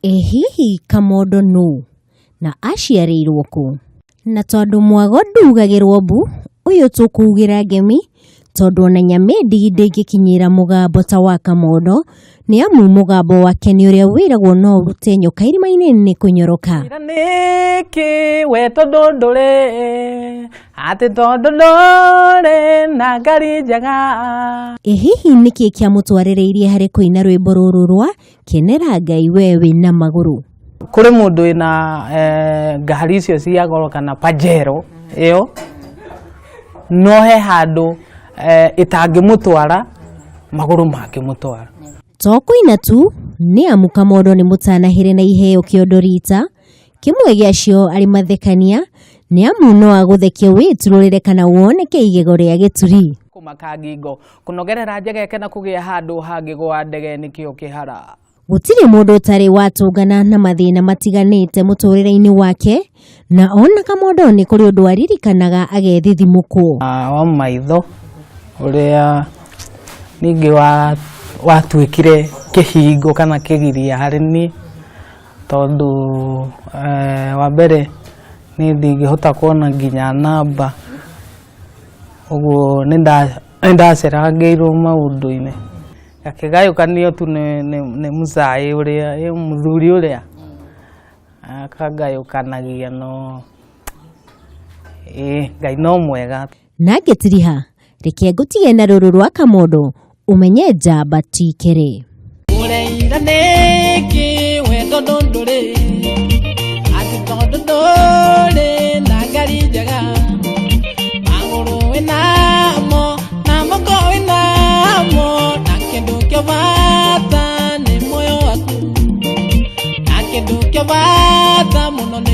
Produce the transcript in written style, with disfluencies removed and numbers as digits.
Ĩ hihi Kamondo nũ na aciarĩirwo kũ? Na tondũ mwago ndugagĩrwo mbu, ũyũ tũkũugĩra ngemi tondũ ona nyamĩndigi ndĩngĩkinyĩra mũgambo ta wa Kamondo, nĩ amu mũgambo wake nĩ ũrĩa wĩragwo no ũrute nyoka irima-inĩ nĩ kũnyoroka. Nĩkĩ we tondũ ndũrĩ atĩ tondũ ndũrĩ na ngari njega. Ĩ hihi nĩkĩ kĩamũtwarĩrĩirie harĩ kũina rwĩmbo rũrũ rwa Kenera Ngai we wĩna magũrũ? Kũrĩ mũndũ wĩna ngari icio cia goro kana Pajero ĩyo, no he handũ ĩtangĩmũtwara, magũrũ mangĩmũtwara. To kũina tu, nĩ amu Kamondo nĩ mũtanahĩre na iheo kĩondo rita, kĩmwe gĩacio arĩ mathekania, nĩ amu no agũthekie wĩturũrĩre kana woneke igego rĩa gĩturi. Kũmaka ngingo, kũnogerera njegeke na kũgĩa handũ hangĩgwa ndege nĩkĩo kĩhara. Gũtirĩ mũndũ ũtarĩ watũngana na mathĩna matiganĩte mũtũrĩre-inĩ wake, na ona Kamondo nĩ kũrĩ ũndũ aririkanaga agethithimũkwo. Wa maitho ũrĩa ningĩ watuĩkire kĩhingo kana kĩgiria harĩ niĩ, tondũ wa mbere niĩ ndingĩhota kuona nginya namba, ũguo nĩ ndacerangĩirwo maũndũ-inĩ. Gakĩgayũkanio tu nĩ mũcaĩ ũrĩa, mũthuri ũrĩa, akangayũkanagia no Ngai no mwega. Na ngĩtiriha, reke ngũtige na rũrũ rwa Kamondo ũmenye njamba ti kere. Ũreira nĩkĩ we tondũ ndũrĩ atĩ tondũ ndũrĩ na ngari njega, magũrũ wĩnamo na moko wĩnamo, na kĩndũ kĩa bata nĩ muoyo waku, na kĩndũ kĩa bata mũno nĩ